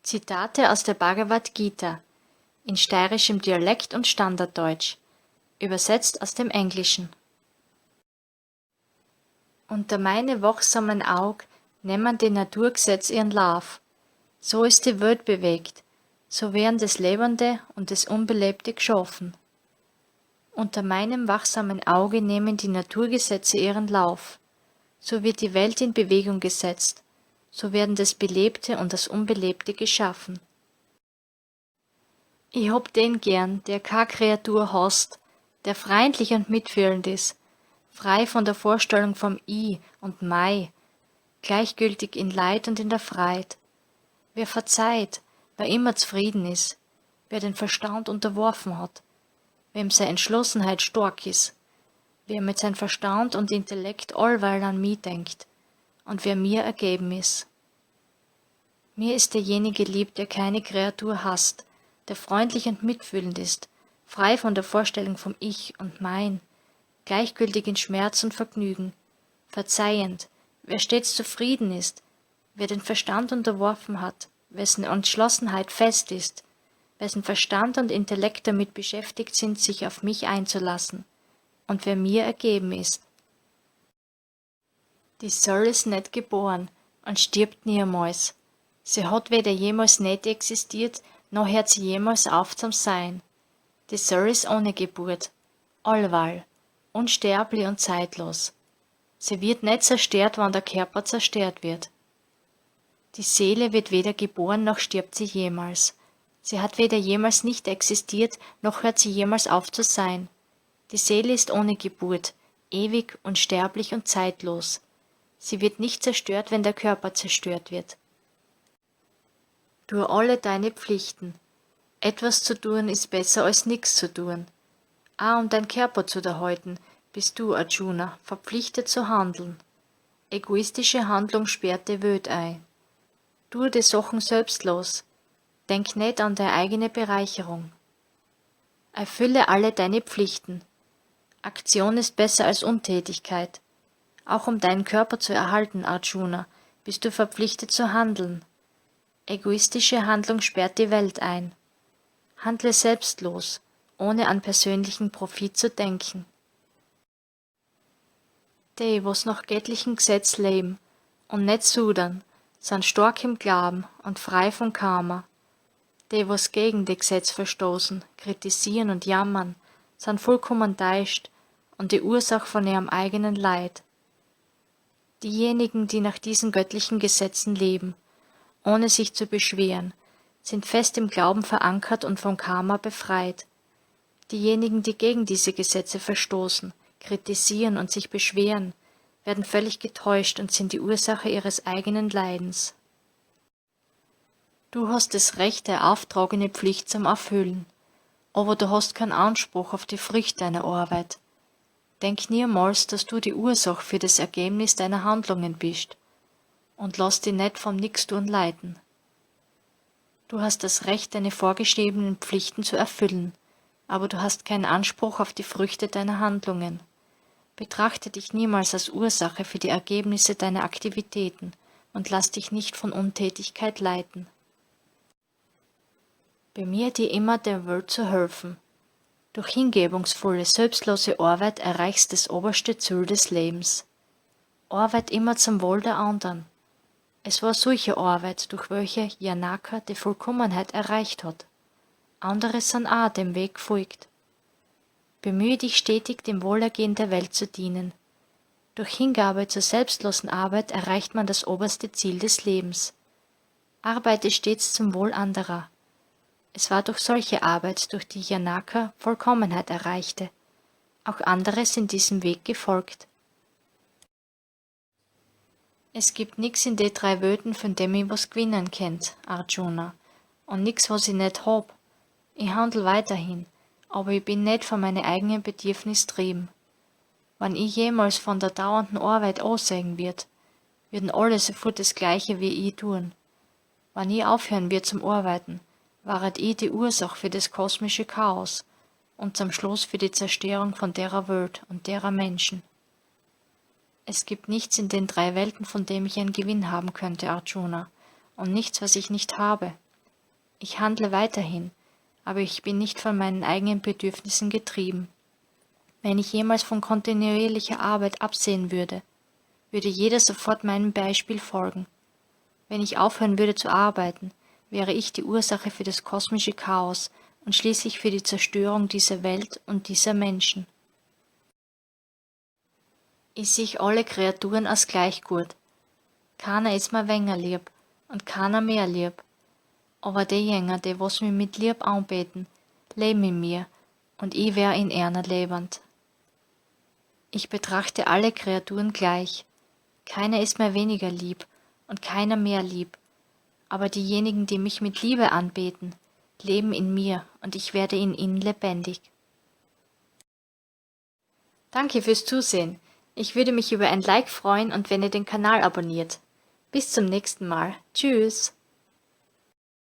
Zitate aus der Bhagavad Gita in steirischem Dialekt und Standarddeutsch, übersetzt aus dem Englischen. Unter meine wachsamen Aug nehmen die Naturgsetz ihren Lauf. So ist die Welt bewegt, so werden das Lebende und das Unbelebte geschaffen. Unter meinem wachsamen Auge nehmen die Naturgesetze ihren Lauf. So wird die Welt in Bewegung gesetzt, so werden das Belebte und das Unbelebte geschaffen. Ich hab den gern, der ka Kreatur hasst, der freundlich und mitfühlend ist, frei von der Vorstellung vom I und Mei, gleichgültig in Leid und in der Freid. Wer verzeiht, wer immer zufrieden ist, wer den Verstand unterworfen hat, wem seine Entschlossenheit stark ist, wer mit sein Verstand und Intellekt allweil an mi denkt und wer mir ergeben ist. Mir ist derjenige lieb, der keine Kreatur hasst, der freundlich und mitfühlend ist, frei von der Vorstellung vom Ich und Mein, gleichgültig in Schmerz und Vergnügen, verzeihend, wer stets zufrieden ist, wer den Verstand unterworfen hat, wessen Entschlossenheit fest ist, wessen Verstand und Intellekt damit beschäftigt sind, sich auf mich einzulassen, und wer mir ergeben ist. Die Seele ist nicht geboren und stirbt niemals. Sie hat weder jemals nicht existiert, noch hört sie jemals auf zum Sein. Die Seele ist ohne Geburt, allweil, unsterblich und zeitlos. Sie wird nicht zerstört, wann der Körper zerstört wird. Die Seele wird weder geboren, noch stirbt sie jemals. Sie hat weder jemals nicht existiert, noch hört sie jemals auf zu sein. Die Seele ist ohne Geburt, ewig, unsterblich und zeitlos. Sie wird nicht zerstört, wenn der Körper zerstört wird. Tue alle deine Pflichten. Etwas zu tun ist besser als nix zu tun. Auch um dein Körper zu erhalten, bist du, Arjuna, verpflichtet zu handeln. Egoistische Handlung sperrt die Welt ein. Tu die Sachen selbstlos. Denk nicht an deine eigene Bereicherung. Erfülle alle deine Pflichten. Aktion ist besser als Untätigkeit. Auch um deinen Körper zu erhalten, Arjuna, bist du verpflichtet zu handeln. Egoistische Handlung sperrt die Welt ein. Handle selbstlos, ohne an persönlichen Profit zu denken. Die, wo's nach göttlichen Gesetz leben und nicht sudern, sind stark im Glauben und frei von Karma. Die, was gegen die Gesetz verstoßen, kritisieren und jammern, sind vollkommen täuscht und die Ursache von ihrem eigenen Leid. Diejenigen, die nach diesen göttlichen Gesetzen leben, ohne sich zu beschweren, sind fest im Glauben verankert und vom Karma befreit. Diejenigen, die gegen diese Gesetze verstoßen, kritisieren und sich beschweren, werden völlig getäuscht und sind die Ursache ihres eigenen Leidens. Du hast das Recht, der auftragene Pflicht zum Erfüllen, aber du hast keinen Anspruch auf die Früchte deiner Arbeit. Denk niemals, dass du die Ursache für das Ergebnis deiner Handlungen bist, und lass dich nicht vom Nixtun leiten. Du hast das Recht, deine vorgeschriebenen Pflichten zu erfüllen, aber du hast keinen Anspruch auf die Früchte deiner Handlungen. Betrachte dich niemals als Ursache für die Ergebnisse deiner Aktivitäten und lass dich nicht von Untätigkeit leiten. Bemühe dich immer, der Welt zu helfen. Durch hingebungsvolle, selbstlose Arbeit erreichst das oberste Ziel des Lebens. Arbeit immer zum Wohl der anderen. Es war solche Arbeit, durch welche Janaka die Vollkommenheit erreicht hat. Andere sind auch dem Weg gefolgt. Bemühe dich stetig, dem Wohlergehen der Welt zu dienen. Durch Hingabe zur selbstlosen Arbeit erreicht man das oberste Ziel des Lebens. Arbeite stets zum Wohl anderer. Es war durch solche Arbeit, durch die Janaka Vollkommenheit erreichte. Auch andere sind diesem Weg gefolgt. Es gibt nix in de drei Welten, von dem ich was gewinnen kennt, Arjuna, und nix, was ich nicht hab. Ich handel weiterhin, aber ich bin nicht von meine eigenen Bedürfnis trieben. Wann ich jemals von der dauernden Arbeit ansehen wird, würden alle sofort das Gleiche wie ich tun. Wann ich aufhören wird zum Arbeiten, waret ich die Ursache für das kosmische Chaos und zum Schluss für die Zerstörung von derer Welt und derer Menschen. Es gibt nichts in den drei Welten, von dem ich einen Gewinn haben könnte, Arjuna, und nichts, was ich nicht habe. Ich handle weiterhin, aber ich bin nicht von meinen eigenen Bedürfnissen getrieben. Wenn ich jemals von kontinuierlicher Arbeit absehen würde, würde jeder sofort meinem Beispiel folgen. Wenn ich aufhören würde zu arbeiten, wäre ich die Ursache für das kosmische Chaos und schließlich für die Zerstörung dieser Welt und dieser Menschen. I siech alle Kreaturen als gleich guat. Kaner is ma wenga liab und kaner mehr liab. Ower de Jenger, de wos mi mit Liab aunbeten, leben in mir und i wer in eana lebend. Ich betrachte alle Kreaturen gleich. Keiner ist mir weniger lieb und keiner mehr lieb. Aber diejenigen, die mich mit Liebe anbeten, leben in mir und ich werde in ihnen lebendig. Danke fürs Zusehen. Ich würde mich über ein Like freuen und wenn ihr den Kanal abonniert. Bis zum nächsten Mal. Tschüss.